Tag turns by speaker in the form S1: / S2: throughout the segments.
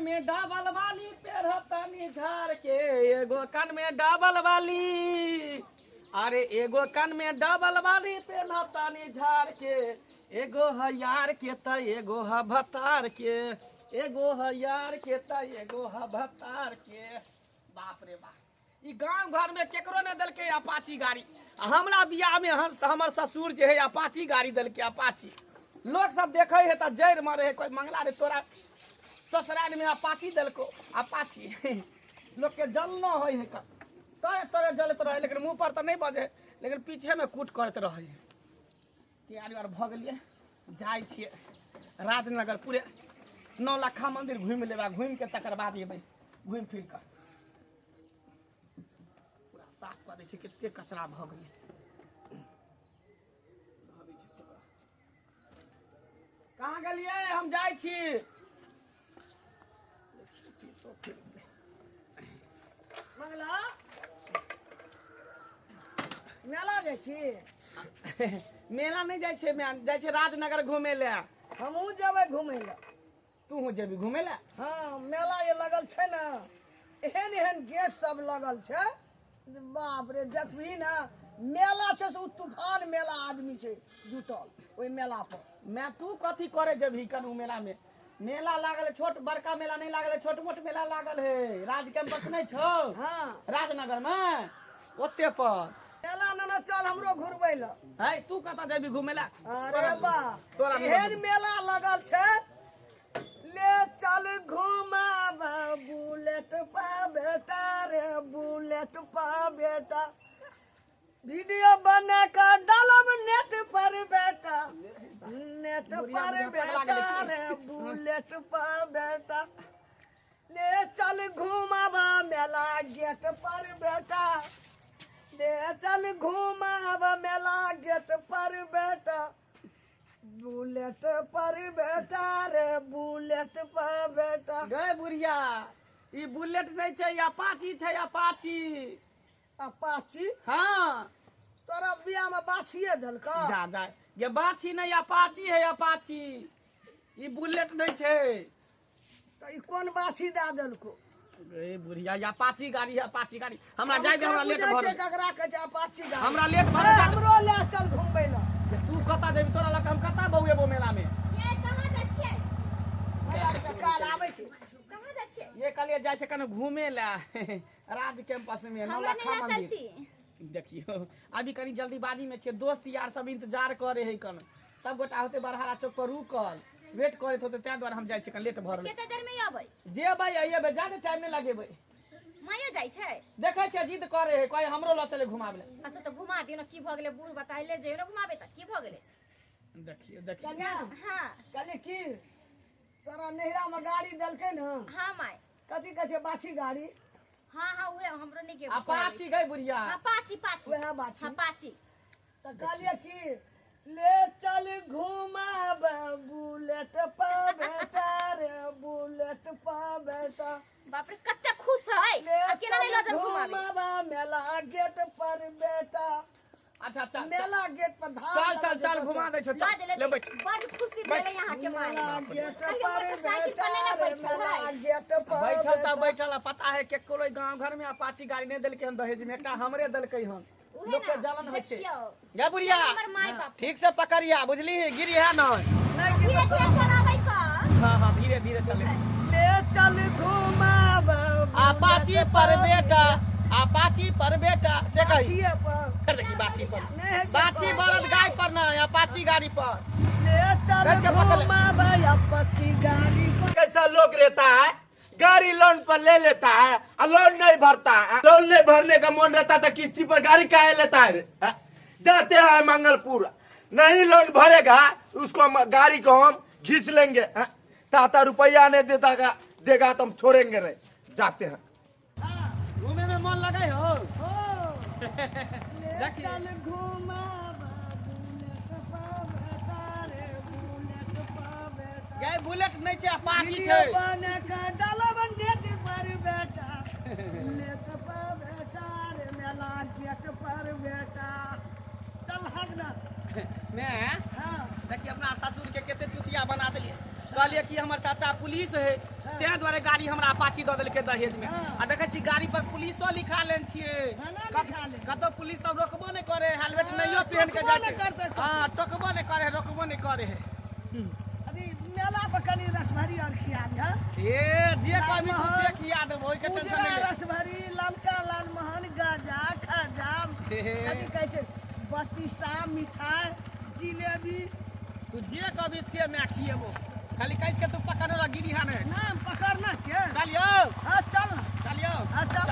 S1: में डबल वाली पेरहतनी झाड़ के, एगो कान में डबल वाली, अरे एगो कान में डबल वाली पेरहतनी झाड़ के, एगो है यार के त एगो है भतार के, एगो है यार के त एगो है भतार के। बाप रे बाप, ई गांव घर में केकरो ने देलकै अपाची गाड़ी, आ हमरा बियाह में हमर ससुर जे है अपाची गाड़ी देलकै अपाची। लोग सब देखे है त जड़ मारे है, कोई मंगला रे तोरा ससुराल में अपाची देलको अपाची। लोग के जलनो होय है तोरे तोरे जलत रहे, लेकिन मुंह पर त नहीं बजे, लेकिन पीछे में कूट करत रहे। तैयारी आर भ गेलियै, जाइ छियै राजनगर पूरे नौलखा मंदिर घुमि लेबै, घुमि के तकर बाद एबै घुमि फिर कऽ पूरा साफ कऽ दै छै। कते कचरा भऽ गेलै। कहाँ गेलियै? हम जाइ छी।
S2: मंगला मेला जाइ छी?
S1: मेला नहि जाइ छै, जाइ छै राजनगर घूमे लए।
S2: हमहूँ जेबै घूमे लए।
S1: तू जेबी घूमे लए?
S2: हाँ, मेला जे लगल छै ने, एहन एहन गेट सब लगल छै, बाप रे देखबही ने, मेला छै से ओ तूफान मेला, आदमी छै जुटल ओहि मेला पर।
S1: मैं तू कथी करे जेबही कनु मेला में? मेला लागल है, छोट बड़का मेला नहीं लागल है, छोट मोट मेला लागल है। राज कैंपस नहीं छौ?
S2: हाँ।
S1: राजनगर में ओते पर
S2: मेला। न चल हमरो घुरबै लए।
S1: है तू कतऽ जेबी घूमे ला?
S2: अरे बा,
S1: तोरा नहि
S2: एहन मेला लगल छै, ले चल घुमाब बुलेट पा बेटा रे, बुलेट पा बेटा, वीडियो बना के डालब नेट पर बेटा, नेट
S1: बुढ़िया
S2: पर
S1: बुढ़िया पगला
S2: बेटा
S1: गेलै।
S2: रे बुलेट पा बेटा, ले चल घुमाब मेला गेट पर बेटा, ले चल घुमाब मेला गेट पर बेटा, बुलेट पर बेटा रे, बुलेट पर बेटा।
S1: गे बुढ़िया, ई बुलेट नहीं छै, अपाची छै, अपाची।
S2: अपाची?
S1: हाँ।
S2: तोरा बियाह में बाछिए देलका?
S1: जा जा, ये बाछी नहीं, अपाची है अपाची, ई बुलेट नहीं छै।
S2: तऽ ई कोन बाछी दए देलको?
S1: ए बुढ़िया, ये अपाची गाड़ी है, अपाची गाड़ी। हमरा जाय दे, हमरा लेट
S2: बुझै
S1: भर
S2: छियै ककरा कहै छै अपाची गाड़ी।
S1: हमरा लेट भर
S2: ए,
S1: जा।
S2: हमरो ले चल घुमबै लए।
S1: तू कतऽ जेबी? तोरा लग हम कतऽ बौएबो मेला में?
S3: ये कहाँ जाइ छियै?
S2: भैया के काल आबै छै।
S3: कहाँ जाइ छियै?
S1: ये कहलिए जाइ छै कने घूमे ला राज कैंपस में
S3: हमरा
S1: नौलखा
S3: नहि
S1: मंदिर।
S3: चलती।
S1: देखियो, अभी कनी जल्दीबाजी में छियै, दोस्त यार सब इंतजार करे है, कन सब गोटा होते बरहारा चौक पर रुकल वेट करैत होते, ताहि दुआरे हम जाइ छियै, कनी लेट भऽ रहल।
S3: कते देर में अबै?
S1: जेबै अयबै, जादे टाइम नहि लगेबै।
S3: मायो जाइ छै?
S1: देखै छियै, जिद करे है, कहै हमरो लऽ चले घुमाबै लए।
S3: अच्छा तऽ घुमा दियौ ने, की भऽ गेलै? बूढ़ बताइले जइयौ ने घुमाबे तऽ की भऽ गेलै?
S1: देखियो देखियो।
S2: कन्या।
S3: हाँ।
S2: कहलियै की तोरा नैहरा में गाड़ी देलकै ने?
S3: हाँ my.
S2: कथी कहै छै, बाछी गाड़ी?
S3: हाँ हाँ, उहे हमरो नहि के।
S1: अपाची गई बुढ़िया।
S3: हाँ, पाची पाची।
S2: वएह बाछी।
S3: हाँ, पाची।
S2: तऽ कहलियै की ले चल घुमाब बुलेट पा बेटा रे, बुलेट पा बेटा।
S3: बाप रे, कते खुश है।
S2: ले
S3: आ केना नहि
S2: चल
S3: लऽ चल घुमाबे?
S2: घुमाब मेला गेट पर बेटा।
S1: अच्छा चल।
S2: मेला गेट पर धार
S1: चल चल
S2: लगल
S1: चल
S2: छै।
S1: घुमा दै छौ,
S3: लऽ
S1: चल
S3: चल
S1: ले बैठ।
S3: बड खुशी
S1: बैठ।
S3: भेलै यहाँ के my.
S2: मेला गेट
S3: कहियो
S2: पर
S3: मोटरसाइकिल
S2: बेटा
S3: पर नहि ने
S2: रे,
S3: बैठल
S2: मेला
S3: है।
S2: गेट पर
S1: बैठल तऽ
S2: बेटा।
S1: बैठल आ, पता है केकरो गांव घर में अपाची गाड़ी नहीं देलकै हन दहेज में, एकटा हमरे देलकै हन।
S3: उहे
S1: लोक के
S3: ना,
S1: जलन होइ छै।
S3: देखियौ।
S1: गे बुढ़िया,
S3: हमर माय बाप।
S1: ठीक से पकड़िया बुझली, गिरी है न।
S2: नहि
S3: धीरे
S2: गिरतौ।
S3: धीरे चलाबै का।
S1: हाँ हाँ, धीरे धीरे चले।
S2: ले चल घुमाब
S1: अपाची पर बेटा, अपाची पर बेटा से कही।
S2: बाछिए पर।
S1: कर देखी बाछी पर।
S2: नहि होइ छै।
S1: बाछी बरद गाय पर ना, अपाची गाड़ी पर।
S2: ले चल
S1: कस के पकड़ ले।
S2: घुमाब अपाची गाड़ी पर।
S4: कैसा लोग रहता है, गाड़ी लोन पर ले लेता है और लोन नहीं भरता है। लोन नहीं भरने का मन रहता था, किस्ती पर गाड़ी काहे लेता है रे? हाँ? जाते हैं मंगलपुर, नहीं लोन भरेगा उसको हम गाड़ी को हम घींच लेंगे। हाँ? ताता रुपया नहीं देता का देगा तो हम छोड़ेंगे नहीं। जाते हैं।
S1: घूमे में मन लगे हो?
S2: हो। ले
S1: देखिए।
S2: चल घुमाब बुलेट पर बेटा रे, बुलेट पर बेटा।
S1: गे बुलेट नहीं छै, अपाची
S2: वीडियो
S1: छै।
S2: बना के डालब नेट पर बेटा, नेट पर बेटा रे, मेला गेट पर बेटा। चल हक ना।
S1: मैं
S2: हाँ।
S1: देखिए अपना ससुर के कते चुतिया बना देलिए। कहलिए कि हमर चाचा पुलिस है।
S2: हाँ।
S1: ताहि दुआरे गाड़ी हमरा अपाची दऽ देलकै दहेज में। आ देखै छी गाड़ी पर पुलिसो लिखा लेने छियै।
S2: लिखा लेने।
S1: कतौ पुलिस सब रोकबो नहि करे, हेलमेट नहियो पहन के जाइ
S2: टोकबो नहि
S1: छै।
S2: करतै कतौ।
S1: हँ, टोकबो नहि करे, रोकबो नहि करे है।
S2: अभी मेला पर कनी रसभरी और खिया दिहऽ।
S1: ए जे कहबी तू
S2: लालमोहन,
S1: से खिया देबो, ओहिके टेंशन
S2: उजरा
S1: नहि ले।
S2: रसभरी, ललका लालमोहन, गाजा, खाजा,
S1: हे हे।
S2: कथी कहै छै, बतीसा, मिठाई, जिलेबी।
S1: तू जे कहबी से मैं खिएबो, खाली कहि के तू पकड़ रह गिरी हा नहीं।
S2: नाम पकड़ना छियै।
S1: चलियो।
S2: हाँ चल ना।
S1: चलियो।
S2: हाँ चल।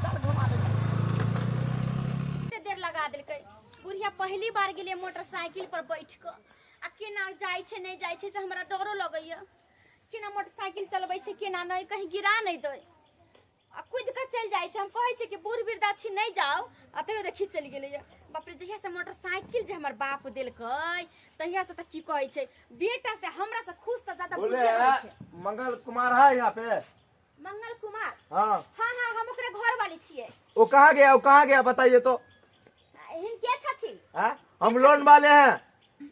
S1: चल घुमा दे।
S3: कते देर लगा देलकै बुढ़िया। पहली बार गेलियै मोटरसाइकिल पर बैठ कऽ, आ केना जाइ छै नहि जाइ छै से हमरा डरो लगैया। केना मोटरसाइकिल चलबै छै केना नहि, कहीं गिरा नहि दै आ कुदि कऽ चलि जाइ छै। हम कहै छियै कि बूढ़ वृद्धा छी नहि जाउ, आ तैयो देखी चलि गेलैया। बाप रे, जहिया से मोटरसाइकिल जे हमर बाप देलकै तहिया से तऽ की कहै छै बेटा से हमरा से खुश तऽ ज्यादा
S4: बोले
S3: बुढ़िया रहै छै।
S4: मंगल कुमार है यहाँ पे?
S3: मंगल कुमार?
S4: हाँ।
S3: हाँ हाँ, हम ओकरे घर वाली छियै।
S4: वो कहाँ गया, वो कहाँ गया बताइए तो।
S3: हिनके छथिन?
S4: हाँ? हम लोन वाले हैं।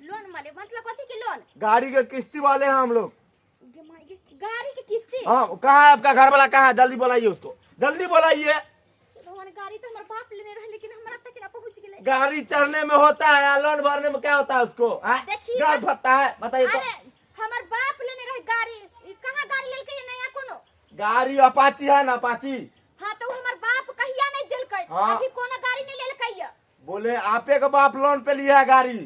S3: लोन वाले मतलब कथी के लोन?
S4: गाड़ी के किस्ती वाले हैं हम लोग।
S3: गे माय गे, गाड़ी के किस्ती?
S4: हाँ, कहाँ है आपका घर वाला, कहाँ है? जल्दी बुलाइए उसको, जल्दी बुलाइए।
S3: भगवान, गाड़ी तो हमर बाप लेने रहे, लेकिन हमरा तक ना पहुंच गेलै।
S4: गाड़ी चढ़ने में होता है, लोन भरने में क्या होता है उसको? हाँ?
S3: देखिए
S4: गाड़ फटता है, बताइए तो।
S3: अरे हमर बाप लेने रहे गाड़ी, ई कहाँ गाड़ी लेलकै ये नया कोनो?
S4: गाड़ी अपाची है ना, अपाची।
S3: हाँ तो हमर बाप कहिया नहीं देलकै।
S4: हाँ।
S3: अभी कोनो गाड़ी नहीं लेलकै ये।
S4: बोले आपे के बाप लोन पे लिया है गाड़ी।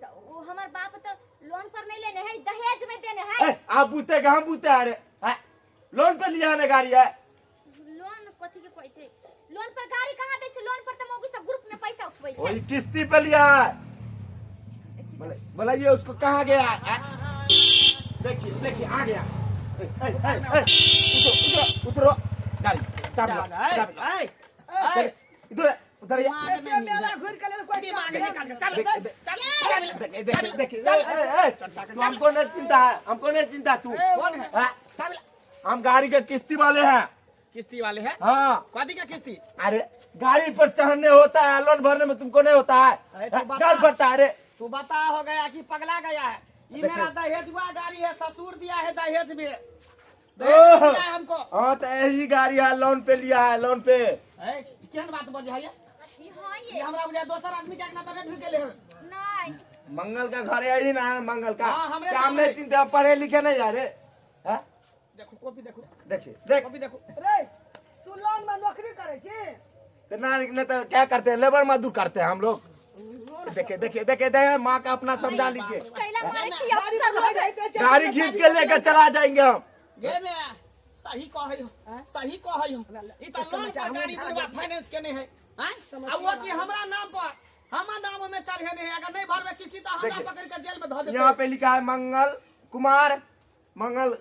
S3: तो वो हमर बाप तो लोन पर नहीं लेने है, दहेज में देने है।
S4: ए, आप पूछते कि हम पूछते हैं? अरे हैं? लोन पे लिया है ना गाड़ी है।
S3: लोन कथी के कहै छै? लोन पर गाड़ी कहाँ दै छै? लोन पर तऽ मौगी सब ग्रुप में पैसा उठबै छै।
S4: वही किस्ती पे लिया है। बोलाइए उसको, कहाँ गया है? देखिए देखिए आ गया। ए, ए, ए, ए, उतरो उतरो उतरो, गाड़ी चाबी लाओ, चाबी लाओ।
S1: ए,
S4: इधर उधर ये।
S2: एते मेला घुरि के लेल कोई
S1: दिमाग
S2: काम
S1: निकाल के चल
S4: देख,
S1: चल।
S4: देख, देख, देख, ए, ए, ए, तू हमको नहीं चिंता है, हमको नहीं चिंता तू।
S1: कौन है?
S4: हाँ?
S1: चाबी ला।
S4: हम गाड़ी के किस्ती वाले हैं।
S1: किस्ती वाले हैं?
S4: हाँ।
S1: कथी का किस्ती?
S4: अरे गाड़ी पर चढ़ने होता है, लोन भरने में तुमको नहीं होता है।
S1: अरे तू बता।
S4: गाड़ भरता है। अरे
S1: तू बता हो गया कि पगला गया है? ये
S4: देखिए।
S1: मेरा दहेज हुआ गाड़ी है, ससुर दिया है दहेज में, दहेज में दिया है हमको।
S4: हाँ तो यही गाड़ी है, लोन पे लिया है, लोन पे।
S1: ए, केहन बात बजे है ये?
S3: ई हाँ
S1: ये
S3: ये
S1: हमरा बुझाय दोसर आदमी के अंगना तक ढुक गेले हन।
S3: नहीं।
S4: मंगल का घर यही ना है, मंगल का।
S1: हाँ, हमरे
S4: क्या हम
S1: घर है।
S4: नहीं चिंता, हम पढ़े लिखे नहीं जा रहे। हाँ?
S1: देखो कॉपी देखो।
S4: देखिए देख।
S1: कॉपी देखो।
S2: रे तू लोन में नौकरी करे छी?
S4: तो ना नहीं तो क्या करते हैं, लेबर मजदूर करते हैं हम लोग। देखिए देखिए देखिए देखिए, माँ का अपना समझा लीजिए।
S3: कैला मारै छी
S2: गाड़ी
S3: अफसर
S2: तो
S3: लोग।
S2: भरि जाइते छै,
S4: गाड़ी खींच के लेकर चला जाएंगे हम।
S1: गे में सही कहै हो, सही कहै हो। ई त लोन पर गाड़ी बुढ़वा फाइनेंस केने है। हैं? आ वो कि हमरा नाम पर, हमर नाम में चढ़े नहीं है। अगर नहीं भरबे किस्ती तो हमरा
S4: देखिए।
S1: पकड़ के जेल में धऽ देतै।
S4: यहाँ पे लिखा है मंगल कुमार, मंगल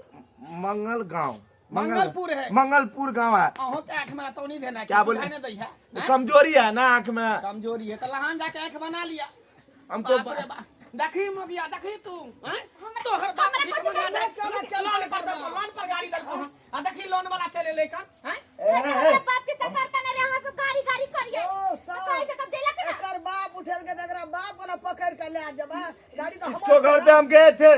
S4: मंगल गांव,
S1: मंगलपुर है।
S4: मंगलपुर गांव है।
S1: अहों के आंख में तो नहीं देना
S4: क्या बोले?
S1: नहीं दै है। हैं?
S4: कमजोरी है ना आँख में।
S1: कमजोरी है तो लहान जाके आंख बना लिया।
S4: हम तो
S1: बाप रे बाप। देखी मोगिया, देखी तू, हैं? तोहर बाप
S3: हमरा
S1: भीख
S3: कथी
S1: मंगा
S3: कहै
S1: दे, लोन पर देलको, लोन पर गाड़ी देलको हन। आ देखी लोन वाला चले लेकर, हैं?
S4: ए, ए,
S3: हमरा बाप के सरकार का रे अहाँ सब गाड़ी गाड़ी करिए।
S2: ओ,
S3: तो कहै छै तऽ देलक ना।
S2: एकर बाप उठेल के एकरा बाप कोना पकड़ के ले जेबा गाड़ी तो
S4: इसको घर पे हम गए थे,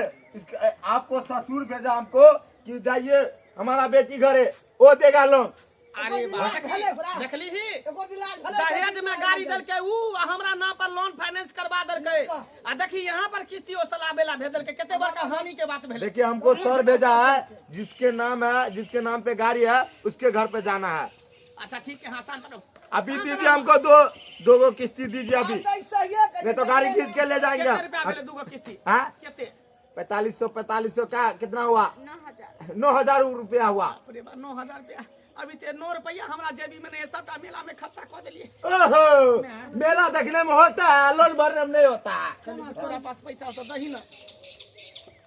S4: आपको ससुर भेजा हमको कि जाइए हमारा बेटी घर है, वो देगा लोन।
S1: अरे बाप,
S2: भले ओकरा।
S1: देखली ही
S2: एगो बिलाल भले
S1: दहेज में गाड़ी देलकै ऊ, आ हमरा नाम पर लोन फाइनेंस करवा देलकै। आ देखी यहाँ पर किस्ती ओसलाबे ला भेज देलकै। कते बड़का हानि के बात भेलै।
S4: देखिए हमको सर भेजा है, जिसके नाम है, जिसके नाम पे गाड़ी है उसके घर पे जाना है।
S1: अच्छा ठीक है, हाँ शांत रहो।
S4: अभी दीजिए हमको दो दो गो किस्ती दीजिए अभी, नहीं तो गाड़ी खींच के ले जाएंगे।
S1: कते रुपया भेलै दूगो किस्ती?
S4: हाँ?
S1: कते?
S4: 4500, 4500 का कितना हुआ?
S3: 9000।
S4: 9000 रुपया हुआ।
S1: बाप रे बाप, 9000 रुपया। अभी ते 9 रुपया हमरा जेबी में नहीं है, सबटा मेला में खर्चा कऽ देलिए।
S4: ओहो, मेला देखने में होता है, लोन भरने में नहीं होता है।
S1: तोरा पास पैसा हो तो दही ना।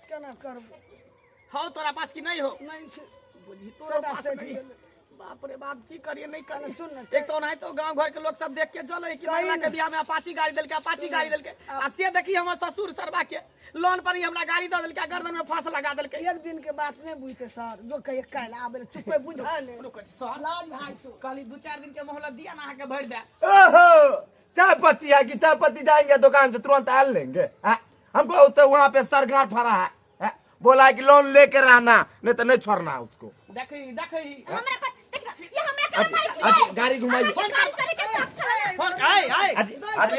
S2: केना करबो?
S1: हौ तोरा पास की नहीं हो?
S2: नहीं छै।
S1: बुझी तोरा
S2: सदा
S1: पास
S2: सेठ
S1: नहीं।
S2: गेलै।
S1: बाप रे बाप, की करिए नहीं करिए।
S2: सुन ना,
S1: एक तो ओनाहितो गांव घर के लोग सब देख के जले कि
S2: कही
S1: मंगला के
S2: ना।
S1: बियाह में अपाची गाड़ी देलकै, अपाची गाड़ी देलकै। आ से देखी हमर ससुर सरबा के लोन पर ही हमरा गाड़ी दऽ देलकै, गर्दन में फांस लगा देलकै।
S2: एक दिन के बात नहीं बुझते सर, जो कहिए काल्हि आबे ले, चुपे बुझा ले।
S1: रुको सर,
S2: लाज भाई तू।
S1: कहली 2-4 दिन के मोहलत दिया ना, अहाँके भरि दे।
S4: ओहो, चाय पत्ती है कि चाय पत्ती जाएंगे दुकान से तुरंत आल लेंगे। हाँ? हमको तो वहाँ पे सर गांठ फरा है, हाँ? बोला है कि लोन लेके रहना, नहीं तो नहीं छोड़ना उसको।
S1: देखी देखी
S3: हमरा पर देख, ये हमरा के मारै छी।
S4: अजी, गाड़ी घुमाइए।
S3: गाड़ी चले के शौक छलै।
S1: फोन आए आए।
S4: अजी, अरे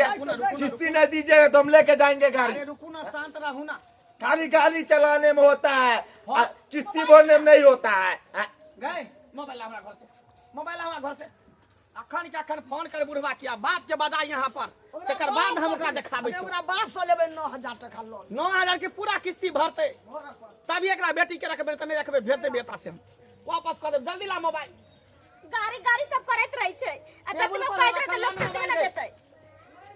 S4: किस्ती नहीं दीजिएगा तो हम लेके जाएंगे गाड़ी।
S1: अरे रुकू ना, शांत रहू ना।
S4: खाली गाड़ी चलाने में होता है, किस्ती बोलने में नहीं होता है।
S1: गए मोबाइल हमरा घर से, मोबाइल हमरा घर से। अखन के अखन फोन कर बुढ़वा किया बाप के बजा यहाँ पर, तकर बाद हम ओकरा देखाबै
S2: अरे
S1: छी।
S2: ओकरा बाप से लेबै 9000 टका लोन।
S1: 9000 के पूरा किस्ती भरतै तभी एकरा बेटी के रखबै, तऽ नहि रखबै भेज देबै एतऽ से हम वापस कऽ देब। जल्दी ला मोबाइल।
S3: गाड़ी गाड़ी सब करैत रहै छै आ
S1: टेबुल
S3: जतबो
S1: पर
S3: कहैत रहै
S1: रखल
S3: तऽ लोक
S1: ना
S3: ततबे ने
S1: मोबाइल।
S3: देतै।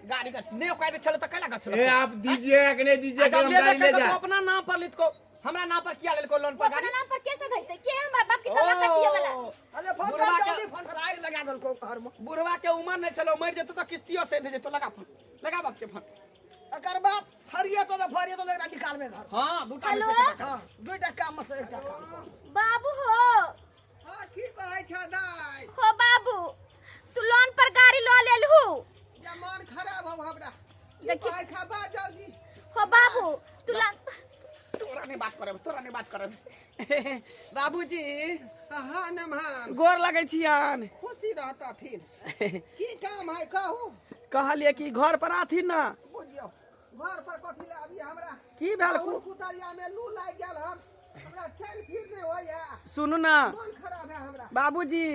S1: गाड़ी का नहि कह दे छलै तऽ कैला का छलै?
S4: ए आप दीजिएगा कि नहीं दीजिएगा?
S1: जब
S4: हम
S1: ले
S4: गाड़ी
S1: देखे
S4: ले
S1: तो
S4: जाए।
S1: अपना नाम पर लिखो, हमरा नाम पर किया लेलको लोन
S3: ओ
S1: पर
S3: अपना
S1: गाड़ी?
S3: नाम पर कैसे धैतै? के हमरा बाप के कमा कटिए वाला?
S1: ओ,
S2: अरे फोन कर
S1: बुढ़वा के
S2: जल्दी फोन कर, आगि लगा देलको घर में।
S1: बुढ़वा के उमर नहीं छलो, मर जेतो तऽ किस्तियो से दे जेतो। लगा फोन, लगा बाप के फोन।
S2: एकर बाप फरिए तो ने फरिए तो एकरा निकालबे घर से।
S1: हां, दूटा
S3: हेलो?
S1: में से एकटा।
S2: हां, दुईटा काम में से एकटा काम कर।
S3: बाबू हो।
S5: हाँ, की कहै छ दाइ?
S3: हो बाबू, तू लोन पर गाड़ी लऽ लेलहु।
S5: जे मन खराब हो हमरा। की
S3: देखी-
S5: कहै छ बा जल्दी।
S3: हो बाबू, तू लोन
S1: तोरा नहीं बात करब, तोरा नहीं बात करब। बाबूजी।
S5: हाँ नमहान।
S1: गोर लगै छियन।
S5: खुशी रहतथिन। की काम है कहू?
S1: कहलिए कि घर पर आथिन ना।
S5: बुझियौ घर पर कथी ले अभी हमरा?
S1: की भेल?
S5: कुतरिया में लू लागि गेल हन, हमरा चल फिर नहीं होइया।
S1: सुनू ना,
S5: मन खराब है हमरा।
S1: बाबूजी,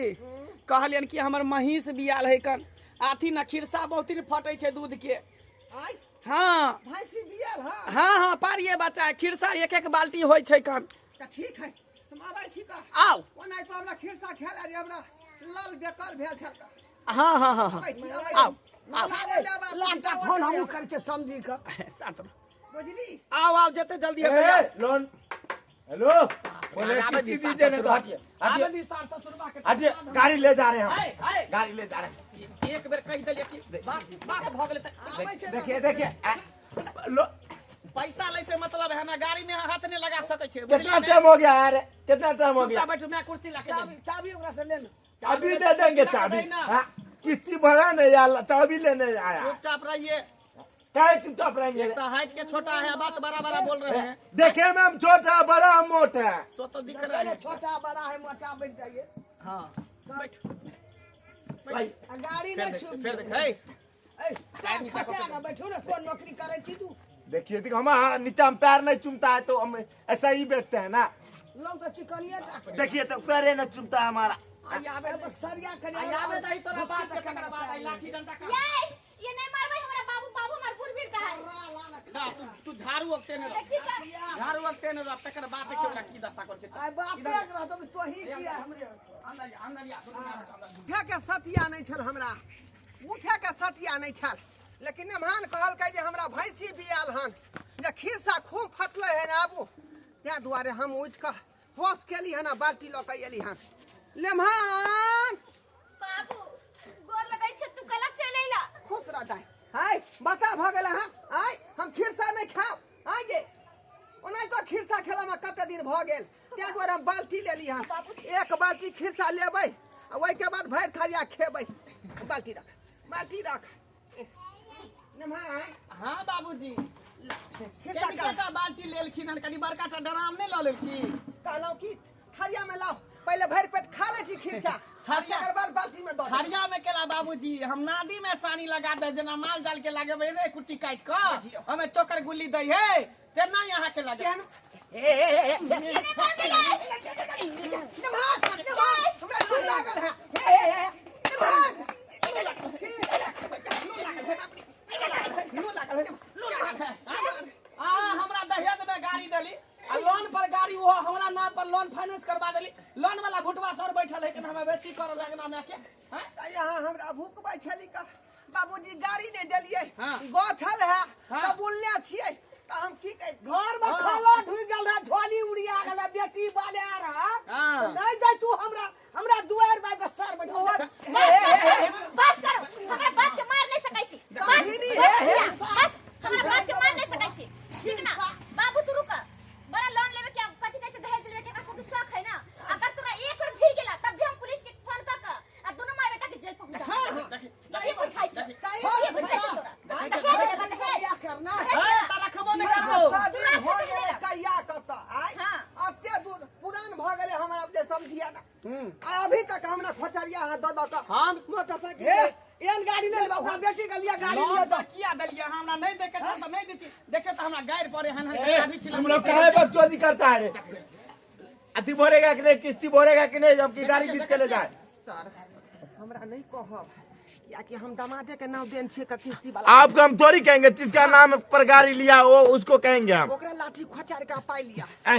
S1: कहलियन कि हमर महींस बियाल है कन, आथी ना, खिरसा बहुत दिन फटै छै दूध के।
S5: आइ?
S1: हाँ।
S5: भैंसी बियाल है?
S1: हाँ हाँ, पारिये बच्चा है, खिरसा एक एक बाल्टी होइ छै कन।
S5: तऽ ठीक है, हम आबै छी तऽ।
S1: आउ।
S5: ओनाहि तो हमरा खिरसा खेला जे हमरा लल बेकल भेल छल तऽ।
S1: हाँ हाँ हाँ हाँ।
S5: आबै छी, आबै छी।
S1: आउ आउ।
S2: लाटा फोन हमहूँ करै छियै समझी के।
S1: शांत रह।
S5: बुझली?
S1: आउ आउ, जते जल्दी हेतै
S4: ए,
S1: आउ।
S4: लोन हेलो बोले
S1: आबे दी
S4: किस्ती
S1: सास
S4: दीजिए नहीं तो
S1: ससुरवा।
S4: हटिए
S1: आबे
S4: हटिए
S1: दी सास ससुरवा के।
S4: हटिए, गाड़ी ले जा रहे हैं हम।
S1: आए आए।
S4: गाड़ी ले जा रहे हैं।
S1: एक बेर कहि देलियै कि बात बात भऽ गेलै तऽ
S4: देखिए देखिए, लो
S1: पैसा लै से मतलब है ना, गाड़ी में हाथ नहीं लगा सकै छै।
S4: कितना टाइम हो गया यार, कितना टाइम हो गया?
S1: चुपचाप बैठू, मैं कुर्सी ला के
S2: चाबी चाबी ओकरा से ले ना।
S4: अभी दे देंगे चाबी। हाँ, किस्ती भरा नहीं यार, चाबी लेने आया।
S1: चुपचाप रहिए।
S4: काहे चुपचाप रहेंगे?
S1: एक तो हाइट के छोटा है, बात बड़ा बड़ा बोल रहे हैं।
S4: देखे में हम छोटा बड़ा मोटा है।
S1: सो तो दिख रहा है।
S2: छोटा बड़ा है, मोटा बैठ जाइए।
S1: हाँ बैठ।
S4: भाई
S2: आ गाड़ी
S1: फिर
S2: नहीं
S1: देख,
S2: छूट।
S1: फिर देख, हे।
S2: ए, खसा ना बैठू ना, कोन नौकरी करै छी तू?
S4: देखिए देखिए, हमारा नीचा में पैर नहीं चुमता है तो हम ऐसा ही बैठते हैं ना।
S2: लोग तो चिकनिए टा।
S4: देखिए तो पैर ही नहीं चुमता है हमारा।
S1: आई आबे दे।
S2: सरिया कनी
S1: आई आबे दही तोरा बाप के तकर बाद आई लाठी डंडा का।
S3: ये नहीं मारबै हमरा बाबू, बाबू हमर बुढ़ का है।
S1: ना तू तू झाड़ू अगते ने रह, झाड़ू अगते ने रह, तकर बाद देखियो ओकरा की दशा कर छै।
S2: आइ बाप रे रहतो तो ही किया हमरे।
S1: अंदर जा, अंदर जा, अंदर जा।
S5: उठे के सतिया नहीं छल हमरा, उठे के सतिया नहीं छल, लेकिन नमहान कहलकै जे हमरा भैंसी बियाल हन, जे खिरसा खूब फटलै हन आबू, ताहि दुआरे हम उठि कऽ होश केली हन आ बाल्टी लऽ कऽ एली हन। लेमहान
S3: बाबू गोर लगै छै, तू कला चलि अइला।
S5: खुश रह दाइ। हाय बता भऽ गेल हँ, आइ हम खिरसा नहि खाउ। आइ गे ओना तो खिरसा खेलामे कते दिन भऽ गेल, ताहि दुआरे हम बाल्टी लेली हन। एक बाल्टी खिरसा लेबै आ ओहिके बाद भरि थरिया खेबै। बाल्टी रख, बाल्टी रख। नमहान।
S1: हाँ बाबूजी।
S5: खिरसा
S1: कनी कटा बाल्टी लेलखिन हन, कनी बड़का टा ड्राम नहि लऽ लेलखिन?
S5: कहलहुँ कि थरिया में लाओ, पहले भरि पेट खा लै छी खिरसा,
S1: थरिया-
S5: तकर बाद बाल्टी में दऽ देब।
S1: थरिया में केला बाबूजी, हम नादी में सानी लगा दे, जेना माल जाल के लगेबै रे कुट्टी काटि कऽ, हमे चोकर गुल्ली दै है तेना यहाँ के लगे।
S5: केहन? नमहान, नमहान, हमरा लू लागल है। हे, हे, हे, नमहान।
S1: लू लागल है, लू लागल है। आ हमरा दहेज में गाड़ी देली आ लोन पर गाड़ी, वो हमरा नाम पर लोन फाइनेंस करवा देली। लोन वाला घुटवा सर बैठल है कि हमरा बेटी कर लगना में के हैं?
S5: तऽ यहाँ हमरा भूखबै छली का बाबूजी गाड़ी नहि देलियै।
S1: हाँ।
S5: गछल है।
S1: हाँ।
S5: तऽ बुलने छियै तऽ हम की कहि
S2: घर में
S1: हाँ।
S2: खाला ढुकि गेल रहे, झोली उड़िया गेल रहे, बेटी बाले रहा।
S1: हाँ।
S2: नहीं जाय तू हमरा हमरा दुआर बाइ के सर बैठल जा।
S3: बस बस बस करो, हमरा बाप के मार नहीं सकै छी। बस
S5: समझिनी,
S3: बस
S5: हे, हे।
S3: बस हमरा बाप के मार नहीं सकै छी, ठीक ना? बाबू तू रुक, बड़ा लोन लेवे के कथि कहै छै दहेज लेवे के एकरा सबके शौक है ना। अगर तोरा एक बार भिड़ गेला तब भी हम पुलिस के फोन क क आ दोनों माय बेटा के जेल पहुंचा।
S5: हाँ, हाँ।
S3: सही बुझाइ छै,
S5: सही
S3: सही बुझाइ छै तोरा।
S2: दहेज
S3: दहेज लेबा, दहेज।
S2: बियाह करना।
S1: ए, त रखबो नहि करबो।
S5: शादी हो गेलै कहिया कतऽ आइ? किया ना आ अभी तक हमरा खोचरिया हाथ द द के
S1: हम
S5: मोटरसाइकिल
S2: हे एहन गाड़ी नहीं लेबै, ओकरा बेटी के लिए गाड़ी
S1: लोन
S2: लिअ
S1: तऽ किया देलियै हमरा नहीं देखे छल तऽ नहीं देती देखे तऽ हमरा गारि पड़े हन हन
S4: ए,
S1: चाभी छिला
S4: तुम लोग काहे बकचोदी करता है रे? अति भरेगा कि नहीं, किस्ती भरेगा कि नहीं, जबकि गाड़ी जीत के ले जाए।
S5: सर हमरा नहीं कहब कियाकि हम दमादे के नाम देन छियै किस्ती वाला।
S4: आपको हम थोड़ी कहेंगे, जिसका नाम पर गाड़ी लिया वो उसको कहेंगे हम।
S5: ओकरा लाठी खोचार के पाई लिया।
S4: ए,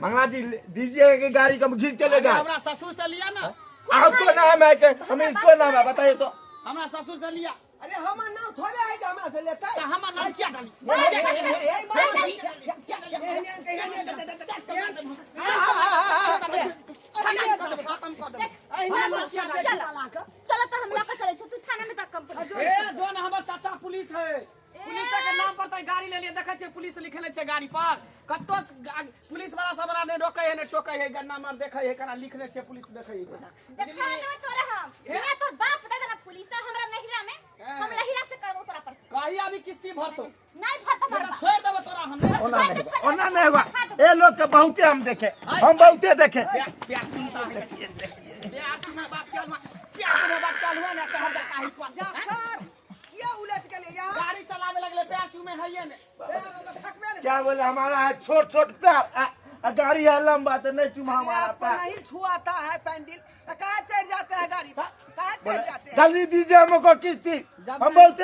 S4: मंगला जी दीजिएगा कि गाड़ी को हम खींच के ले जाए।
S1: हमरा ससुर से लिया ना।
S4: आपको नाम है कि हम इसको नाम है, बताइए तो।
S1: हमरा ससुर से लिया।
S5: अरे हमर नाम थोड़े है जे हमरा से लेतै।
S1: तऽ हमर नाम किया डाली?
S3: चलो तो हम लऽ चलै छौ, तू थाना में तक कंप्लेन।
S1: ए जोन हमर चाचा पुलिस है, पुलिस के नाम पर तऽ गाड़ी ले लिए, देखै छियै पुलिस लिखले छै गाड़ी पर। कतो पुलिस वाला सब हमरा नहि रोकै है नहि टोकै है, गन्ना मार देखै है केना लिखने छै पुलिस देखै है।
S3: देखा लेबै तोरा हम, बिना तोर बाप दादा ना पुलिस हमरा नहिरा में, हम नहिरा से करबो तोरा पर।
S1: कही अभी किस्ती भरतो
S3: नहीं भरतो हमरा,
S1: छोड़ देबो तोरा हम।
S4: ओना नहीं ओना नहीं होगा, ए लोग के बहुते हम देखे, हम बहुते देखे।
S1: प्यार तुम्हारा बाप क्या हुआ, प्यार तुम्हारा बाप क्या हुआ ना चढ़ जाता है इस
S5: जा सर किया उलट के ले जा,
S1: गाड़ी चलावे लगले प्यार चूमे है ये ने।
S4: क्या बोले हमारा है छोट छोट प्यार, गाड़ी है लंबा तो नहीं चुमा हमारा पैर।
S5: नहीं छुआता है पैंडिल, कहाँ चढ़ जाते हैं गाड़ी पर, कहाँ चढ़ जाते हैं।
S4: जल्दी दीजिए हमको किस्ती, हम बोलते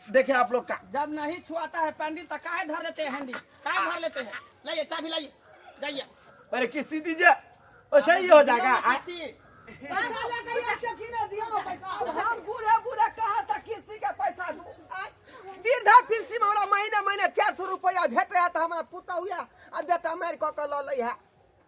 S4: देखे आप लोग का।
S1: जब नहीं छुआता है पैंडिल तो काहे धर लेते हैं हैंडल, काहे धर लेते हैं। लाइए चाबी लाइए जाइए,
S4: पहले किस्ती दीजिए वैसे ही हो जाएगा।
S2: पैसा लेकर
S5: हम बूढ़े बूढ़े कहाँ से किस्ती के पैसा दू। वृद्धा पेंशन में हमरा महीने महीने 400 रुपया भेटे है, तो हमरा पुतहुआ आ बेटा मारि कऽ के लऽ लै है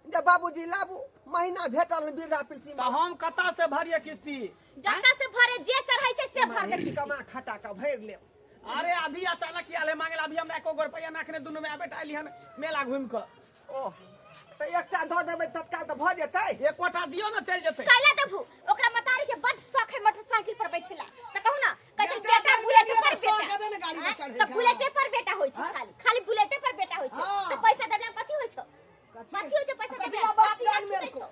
S5: जे बाबूजी लाबू महीना भेटल वृद्धा पेंशन।
S1: तो हम कतऽ से भरिए किस्ती?
S3: जतऽ से भरे जे चढ़ै छै से भर दे किस्ती।
S5: कमा खटा के भरि लेब।
S1: अरे अभी अचानक आयल है मांगे, अभी हमरा एको गो रुपया नाखने दुनू में बेटा अयली हन मेला घुमि कऽ।
S5: ओह तऽ एकटा दऽ देबै तत्काल तऽ भऽ जेतै।
S1: एकोटा दियौ ने चलि जेतै।
S3: कैला देबू ओकरा मतारी के बड शौक है मोटरसाइकिल पर बैठेला, तऽ कहू ना कहै छै बेटा बुलेट पर बेटा, तऽ बुलेटे पर बेटा होइ छै, खाली खाली बुलेटे पर बेटा होइ छै। तऽ पैसा देबला में कथी होइ छौ, कथी होइ छै पैसा देबला?
S2: बाप जान मेल को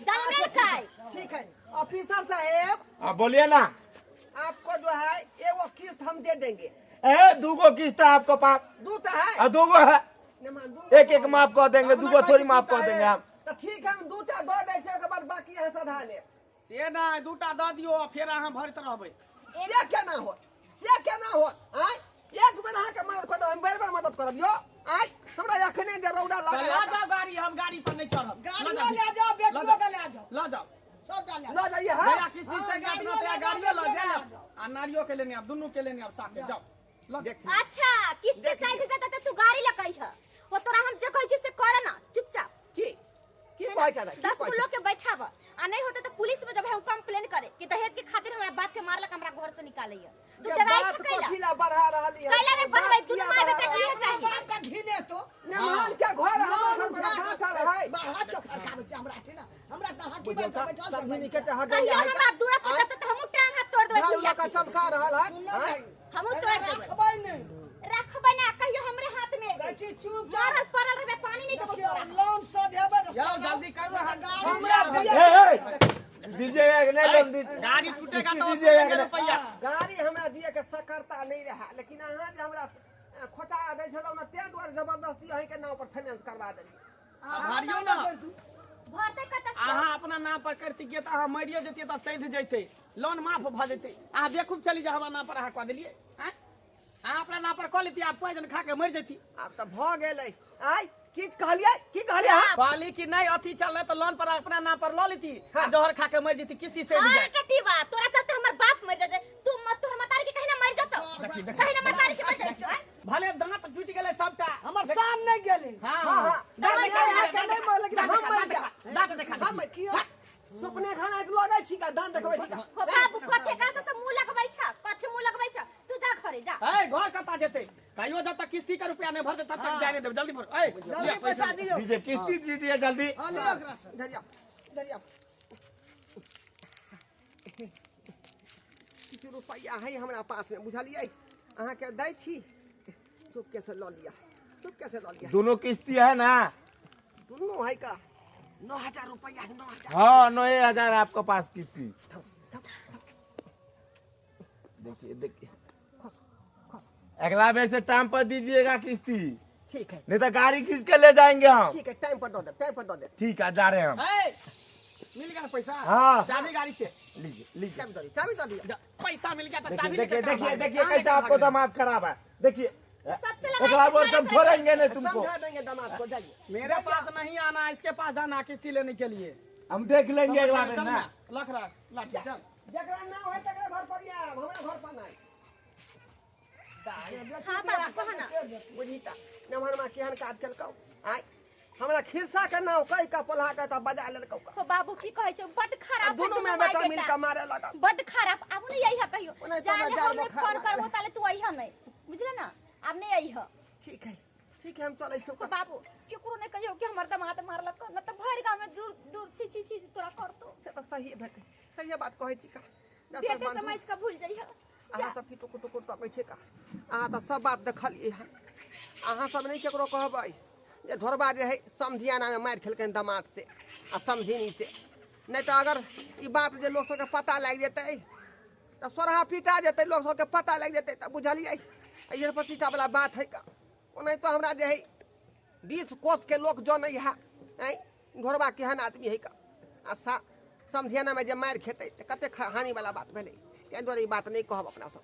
S2: जान
S3: मेल खाय।
S5: ठीक है ऑफिसर साहेब।
S4: हाँ बोलिए ना।
S5: आपको जो है एगो किस्त हम दे देंगे।
S4: ए दूगो किस्त है आपको पास?
S5: दूटा है।
S4: दूगो है, एक एक माफ कर देंगे, दूगो थोड़ी माफ कर देंगे हम।
S5: तो ठीक है हम दूटा दऽ दै छियै, ओकर बाद बाकी अहाँ सधा लेब।
S1: से नहि दूटा दऽ दियौ फेर अहाँ भरैत रहबै।
S5: से केना होत, से केना होत? आँय एक बेर अहाँके मदद करब, हम बेर बेर मदद करब यौ। आँय हमरा एखने जे रौदा लागल
S1: लऽ जाउ गाड़ी, हम गाड़ी पर नहीं चढ़ब।
S2: गाड़ी ले जाओ, बेटियो के ले जाओ,
S1: लऽ जाओ
S2: सबटा ले
S5: लऽ जाइए। हां
S1: किस्ती से गाड़ियो लऽ जायब आ नारियो के लेने आब, दुनू के लेने आब साथे जाओ।
S3: अच्छा किस्ती साइड से त तू गाड़ी लकई ह, वो तोरा हम जे कहै छी से कर ना चुपचाप।
S5: की की कहै छै?
S3: 10 गो लोग के बैठाब आ नहीं होते तो पुलिस में जब हम कंप्लेन करे कि दहेज के खातिर हमरा बाप के मारलक, हमरा घर से निकालैया। तू डराई छ कैला?
S5: कैला बढ़ा रहली है?
S3: कैला रे बढ़बै? दुनू माय बेटा के चाहिए
S2: बाप का घिने तो
S5: मेहमान के घर हमर घर है
S2: बाहर के फरकाबै छै हमरा ठीक ना, हमरा हाथी पर बैठल
S5: सब मिनी के त हगैया
S3: है। हमरा दूरा पर जत त हमहु टांग हाथ तोड़ देबै,
S5: झाड़ू लगा चमका रहल है,
S3: हमहु तोड़ देबै।
S2: राखबै नहीं,
S3: राखबै ना कहियो हमरे हाथ में
S2: कहै छी चुप
S3: मारल पड़ल रहबे, पानी नहीं देबो तोरा।
S2: लोन से देबै त
S1: जाओ जल्दी करू।
S5: हमरा
S4: दीजिएगा कि नहीं लोन दीजिए?
S1: गाड़ी टूटेगा तो दीजिएगा रुपया।
S5: गाड़ी हमरा दिए के सकरता नहीं रहा, लेकिन अहाँ जे हमरा खोटा दै छलौ ना ते दुआरे जबरदस्ती अहीं के नाम पर फाइनेंस करवा देली।
S1: भरियो ना
S3: भरते कत से?
S1: अहाँ अपना नाम पर करती के त अहाँ मरियो जतियै त सैध जैते, लोन माफ भ जैते। अहाँ बेखूब चली जा हमरा नाम पर अहाँ कह देलियै। अहाँ अपना नाम पर कह लेती, आप पॉइजन खा के मर जैती।
S5: आब त भ गेलै। आइ की कहलियै, की कहलियै?
S1: कहली कि नहीं अथी चल तो लोन पर अपना नाम पर ल लेती, जहर खा के मर जैती, किस्ती से
S3: हां टटीवा तोरा चलते हमर बाप मर जते। तू मत तोहर मतारी के कहिना मर जतो, कहिना मतारी के मर जतो।
S1: भले दांत टूट गेलै सबटा,
S2: हमर शान नहीं गेलै।
S1: हां
S5: हां दांत के नहीं मर, लेकिन हम मर जा।
S1: दांत देखा
S5: हम की सपने खाना लगै छी का दांत देखबै छी का?
S3: हो बाबू कथे का से मुंह लगबै छ, कथे मुंह लगबै छ? तू जा घरे जा।
S1: ए घर कता जेते? कहियो जब तक किस्ती का रुपया नहीं भरते तब तक जाने देब। जल्दी भर। ए
S2: जल्दी पैसा दियो,
S4: दीजिए किस्ती दीजिए जल्दी।
S2: हां ले ओकरा से
S5: धरिया धरिया। किछु रुपया है हमरा पास में बुझलियै, अहाँ के दै छी, चुपके से लऽ लिअ, चुपके से लऽ लिअ।
S4: दोनों किस्ती है ना?
S5: दोनों है का? 9000 रुपया है, 9000।
S4: हाँ 9000 आपका पास किस्ती। देखिए देखिए अगला बेर से टाइम पर दीजिएगा किस्ती।
S5: ठीक है,
S4: नहीं तो गाड़ी खींच के ले जाएंगे हम।
S5: ठीक है, टाइम पर दो दे, टाइम पर दो दे।
S4: ठीक है, जा रहे हैं हम।
S1: मिल गया पैसा।
S4: हाँ।
S1: चाबी गाड़ी के
S4: लीजिए लीजिए,
S5: चाबी दो, चाबी दो दिया।
S1: पैसा मिल गया तो
S4: देखिए
S1: चाबी
S4: देखिए
S1: लेके
S4: देखिए
S1: कहाँ
S4: देखिए
S1: भागे?
S4: कैसा आपको दामाद खराब है। देखिए
S3: सबसे लड़ाई
S4: अगला बार
S3: झगड़ा
S4: हम छोड़ेंगे नहीं तुमको।
S5: समझा देंगे दामाद को, जाइए।
S1: मेरे पास नहीं आना, इसके पास जाना किस्ती लेने के लिए।
S4: हम देख लेंगे अगला बेर
S1: चल
S4: ना।
S1: ना, लख रख लाठी चल।
S5: जकरा ना होय तकरा घर पर आयब, हमरा घर पर नहीं।
S3: हाँ बाबू कह ना।
S5: बुझी त नमहरमा केहन काज केलकौ आय, हमरा खिरसा के नाव कहि के पोल्हा के तब बजा लेलकौ।
S3: हो बाबू की कहै छौ, बड
S5: आ
S3: खराब है
S5: दुनू
S3: दुनू
S5: में
S3: माय
S5: बेटा मिल
S3: बेटा।
S5: के मारे लगल।
S3: बड खराब। आबू नहीं अइह कहियो,
S5: ओना तो
S3: जाले
S5: बाजार
S3: हम नहीं
S5: बोखार
S3: फोन
S5: लागल
S3: करबो
S5: है।
S3: ताले तू अइह नहीं, बुझले ना? आब नहीं अइह।
S5: ठीक है ठीक है, हम चलै छी।
S3: तो बाबू केकरो नहीं कहियो कि हमर दामाद मारलक, न त भरि गांव में दूर दूर छी छी छी तोरा करतो।
S5: से तऽ सही भेटै, सही बात कहै छी का। डॉक्टर
S3: बेटे
S5: बंधु,
S3: समझ के भूल जइह।
S5: अहाँ सब की टुकुर टुकुर तकै छै का? अहाँ तऽ सब बात देखलियै हन। अहाँ सब नहि केकरो कहबै जे ढोरबा जे है समधियानामे मारि खेलकनि दामाद से आ समधिनी से। नहि तऽ अगर ई बात जे लोक सबके पता लागि जेतै तऽ सोरहा पीटा जेतै, लोक सबके पता लागि जेतै तऽ बुझलियै एहि पतीटा वाला बात है का। ओनाहितो हमरा जे है 20 कोस के लोक जनै है आँय ढोरबा केहन आदमी है का। आ समधियानामे जे मारि खेतै तऽ कतेक हानि वाला बात भेलै। ताहि दुआरे ई बात नहि कहब अपना सब।